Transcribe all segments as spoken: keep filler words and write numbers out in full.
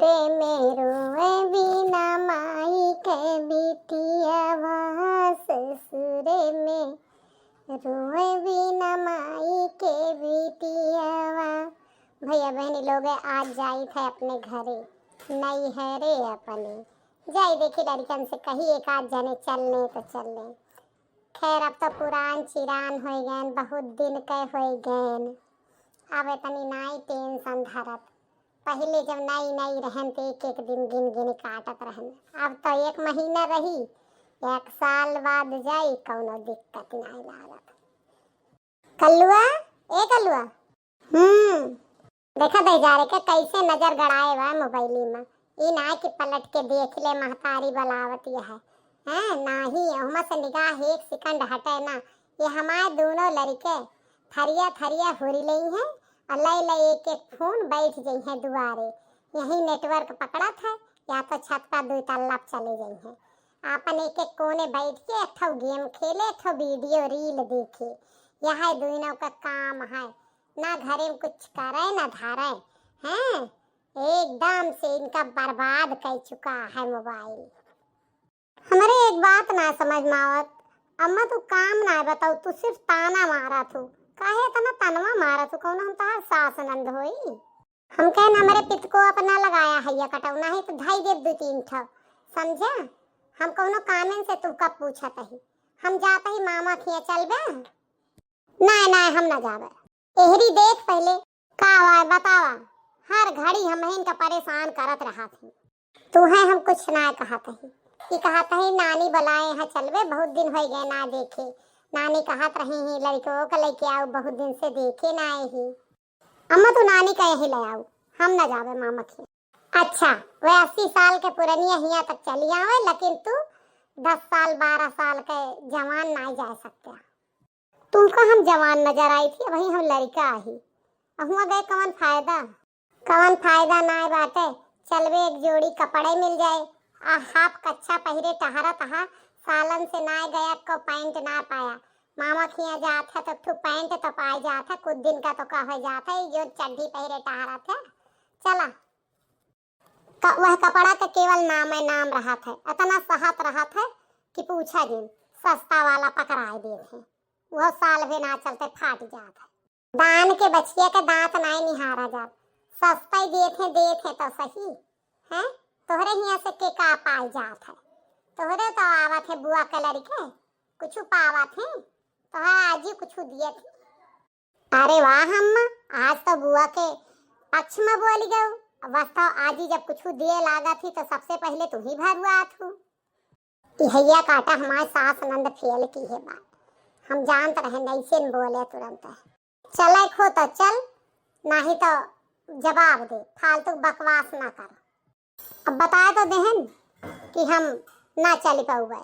में रोए बिना माई के बिटियावा, ससुरे में रोए बिना माई के बिटियावा। भैया बहनी लोग, आज जाइत है अपने घरे, नैहरे अपने। जाई देखी लड़िकन से कही एक आध जने चलने तो चलने। खैर, अब तो पुरान चिरान होइ गएन, बहुत दिन के होइ गएन। अब इतनी नाई टेंशन धरत। पहिले जब नई नई रहन त एक एक दिन गिन गिन काटत रहन। अब तो एक महीना रही, एक साल बाद जाई, कौनो दिक्कत नाई लागत। कल्लुआ, ए कल्लुआ। हम्म। देखा दे जा रे के कैसे नजर गड़ाए बा मोबाइली में। ई ना कि पलट के देख ले महतारी बलावत यह है। हैं, नाही, ओहमा से निगाह एक सेकंड हटे ना। ये हमारे दोनों लड़के थरिया थरिया हुरी लेई हैं और लई लई एक एक फोन बैठ जई हैं दुआरे। यहीं नेटवर्क पकड़त है या तो छत पर दो तल्ला पे चले जई हैं। आपन एक एक कोने बैठ के एक ठो गेम खेले, एक ठो वीडियो रील देखे। यह दुइनों का काम है, ना घरे में कुछ करे ना धरे। हैं, एकदम से इनका बर्बाद कर चुका है मोबाइल। हमरे एक बात ना समझ में आवत, अम्मा तू काम ना बताऊ, तू सिर्फ ताना मारा थू। काहे इतना तनवा मारा थू? कौनो हम तहार सास नंद होई? हम कहन हमरे पित को अपना लगाया है या कटऊ, नाही तो धाई देब दो तीन ठो, समझा? हम कौनो कामेन से तू कब पूछत ही? हम जात ही मामा खिया, चलबे? नाय, नाय, हम ना जाबे। एहरी देख पहिले, का हुआ है बतावा, हर घड़ी हमहिन का परेशान करत रहत ही। तू है हम कुछ ना कहत ही, ई कहत ही नानी बुलाए हैं, चलबे, बहुत दिन होइ गए ना देखे। नानी कहत रही ही लड़िकवो का लेके आऊ, बहुत दिन से देखे ना आए ही। अम्मा तू नानी का यही ले आऊ, हम ना जाबे मामा के। अच्छा, वह अस्सी साल के पुरनिया हिया तक चली आवे, लेकिन तू दस साल बारह साल के जवान ना जा सकते। तुमका हम जवान नजर आई थी, अबही हम लड़िका ही। अहुआ गए कवन फायदा? कवन फायदा नाय बाटे। चलबे एक जोड़ी कपड़े मिल जाए, आ हाफ कच्छा पहिरे टहरत हा, सालन से नाय गया को पैंट ना पाया। मामा खिया जात है तो ठू पैंट तो पाए जात है, कुछ दिन का तो कहे जात है, जो चड्ढी पहिरे टहरत है। चला। क-, वह कपड़ा के केवल नामे नाम रहत है, अतना सहत रहत है कि पूछा जिन, सस्ता वाला पकड़ाए देत है, वह साल भी ना चलते फाट जात है। दान के बछिया के दांत नाय निहारा जात, सस्ता ही देत है, देत है तो सही, हैं? तोहरे हिया से के का पाए जात है? तोहरे तो आवत है बुआ के लड़िके, कुछ पावत है, तोहरा आजी कुछ दिए थी। अरे वाह अम्मा, आज तो बुआ के पक्ष में बोली गऊ। वास्तव आजी जब कुछ दिए लागत ही तो सबसे पहिले तू ही भरुआत हूँ। इहैया काटा हमारे सास नंद फेल की है बात, हम जानत रहे ऐसे न बोले तुरंत। चले खो तो चल, नाही तो जवाब दे, फालतू बकवास ना कर। अब बताए तो देहन कि हम ना चली पाउबे।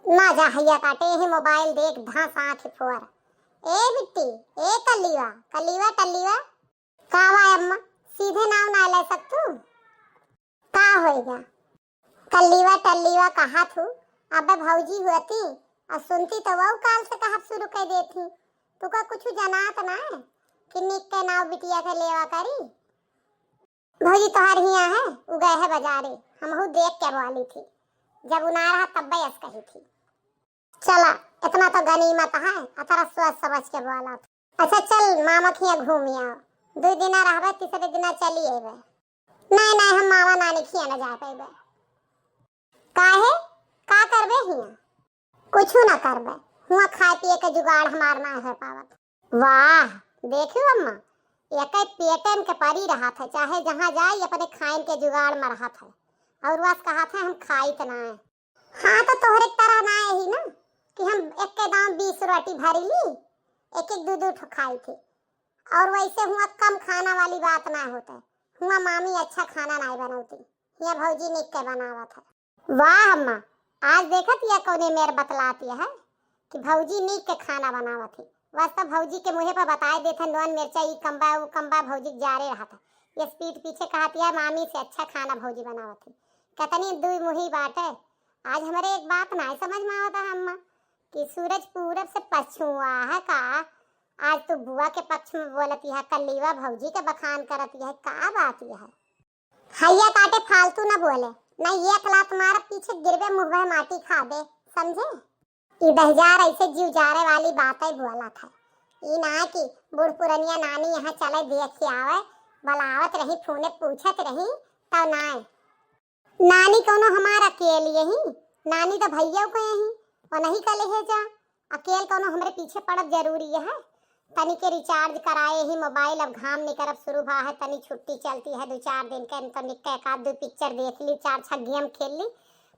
ना जा हैया काटे, यही मोबाइल देख धस आँख फोर। ए बिट्टी, ए कल्लीवा, कल्लीवा, टल्लीवा। का बा अम्मा, सीधे नाव ना ले सकतू? का होएगा? कल्लीवा टल्लीवा कहा थू, अबे भौजी हुअती और सुनती तो वो काल से कहब शुरू कर देती। तू का कुछ जनात ना है कि निक के नाव बिटिया के लेवा करी? भौजी तोहार हिया है, उ गए है बाजारे, हमहू देख के बोली थी, जब उ ना रहा तब बयस कही थी। चला, इतना तो गनीमत है, अतरा सोच समझ के बोला थी। अच्छा चल, मामा खिया घूम आओ, दो दिना रहबे, तीसरे दिना चली अबे। नहीं, नहीं, हम मामा नानी खिया न जा पाइबे। काहे? का करबे हिया? कुछु ना करबे, हुआ खाए पिए के जुगाड़ हमार ना हो पावत। वाह, देखियो अम्मा, एके पेटे में के परी रहत है, चाहे जहाँ जाए अपने खाइन के जुगाड़ में रहत है, और वस कहत है हम खाइत ना है। हाँ, तो तोहरे तरह ना यही ना कि हम एक के दाम बीस रोटी भरी ली, एक एक दो दो ठो खाई थी। और वैसे हुआ कम खाना वाली बात ना होता है, हुआ मामी अच्छा खाना नहीं बनौती, हिया भौजी निक के बनावत है। वाह अम्मा, आज देखत या कौने मेर बतलाती है कि भौजी निक के खाना बनावत है। वस तो भौजी के मुँहे पर बताए देत है, नून मिर्चा ई कम बा, ऊ कम बा, भौजी के जारे रहत है। ये पीठ पीछे कहत या मामी से अच्छा खाना भौजी बनावत है। कतनी दुई मुही बाटे। आज हमरे एक बात ना समझ में आवत है अम्मा कि सूरज पूरब से पछुआ है का? आज तू बुआ के पक्ष में बोलती है, कल्लीवा भौजी के बखान करती है, का बात यह है? हैया काटे, फालतू न बोले, न एक लात मारब, पीछे गिरबे, मुँह भर माटी खाबे, समझे? ई दहिजार ऐसे जीव जारे वाली बातें बोलत है। ई ना कि बूढ़ पुरनिया नानी यहाँ चले देख के आवे, बुलावत रही, फोने पूछत रही, तब नाय। नानी कौनो हमार अकेल यही, नानी तो भैया को यही, उन्हीं का ले जा। अकेल कौनो हमरे पीछे पड़ब जरूरी है? तनी के recharge कराए ही मोबाइल, अब घाम निकरब शुरू भा है, तनी छुट्टी चलती है दो चार दिन के, तो निक्के एक आध दो पिक्चर देख ली, चार छह गेम खेल ली,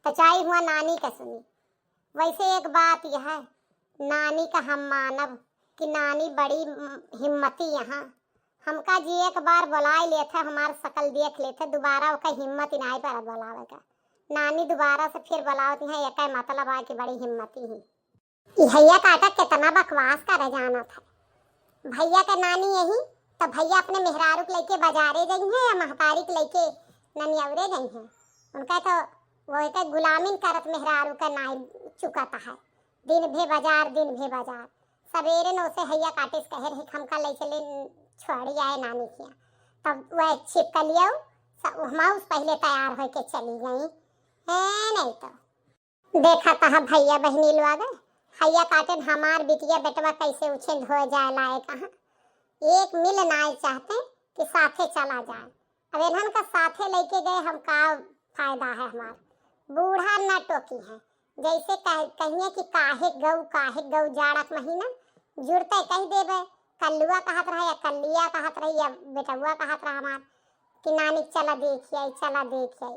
तो चाहे हुआ नानी का सुनी। वैसे एक बात यह है, नानी का हम मानब कि नानी बड़ी, म, हिम्मती यहाँ। हमका जी एक बार बुलाए लेत है, हमार शकल देख लेत है, दोबारा ओका हिम्मत ही नाई पर बुलावे का। नानी दोबारा से फिर बुलावत है, एक मतलब आ कि बड़ी हिम्मती ही। ई हैया काटा कितना बकवास करे जानत है। भैया के नानी यही, तो भैया अपने मेहरारू के लेके बाजारे जइहें या महतारी के लेके ननियौरे जइहें? उनका तो वो एक गुलामिन करत मेहरारू का नाई चुकत है। दिन भे बाजार, दिन भे बाजार। सवेरे नौ से हैया काटिस कहे रही, "हमका ले चले छोड़ी आए नानी किया।" तब वह छिपकलियो स-, हमाउस पहले तैयार होके चली गई। है नहीं तो। देखा तह भैया बहिनी लोग, हैया काटेन हमार बिटिया बेटवा कैसे उछिंद हो जाए लायक। कहाँ एक मिल नाय चाहते कि साथे चला जाए। अब इन्हन का साथे लेके गए हम का फायदा है हमार? बूढ़ा न टोकी है, जैसे कह, कहिए कि काहे गऊ, काहे गऊ, जाड़ा के महीना जुड़ते कह देबे, कल्लुआ कहत रहे या कल्लिया कहत रही या बेटउआ कहत रहा हमार कि नानी चला देख आई, चला देख आई।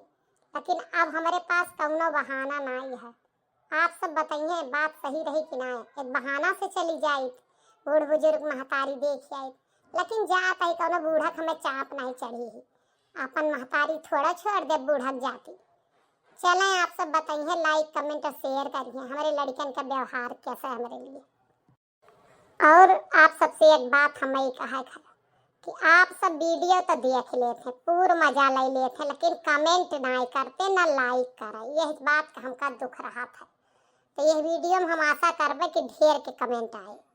लेकिन अब हमरे पास कौनो बहाना नाई है। आप सब बताइए, बात सही रही कि ना? एक बहाना से चली जाइत, बूढ़ बुजुर्ग महतारी देख आइत, लेकिन जात आई कौनो बूढ़ा के हमें चाप नहीं चढ़ी ही। अपन महतारी थोड़ा छोड़ दे बूढ़ा के जाती। चलें, आप सब बताइए, like, comment और share करिए। हमारे लड़कन का व्यवहार कैसा है हमारे लिए। और आप सबसे एक बात हम यही कहा है कि आप सब video तो देख लेते हैं, पूरा मजा ले लेते हैं, लेकिन comment ना करते, ना like करे। यही बात का हमका दुख रहा था। तो यह video में हम आशा करबे कि ढेर के comment आए।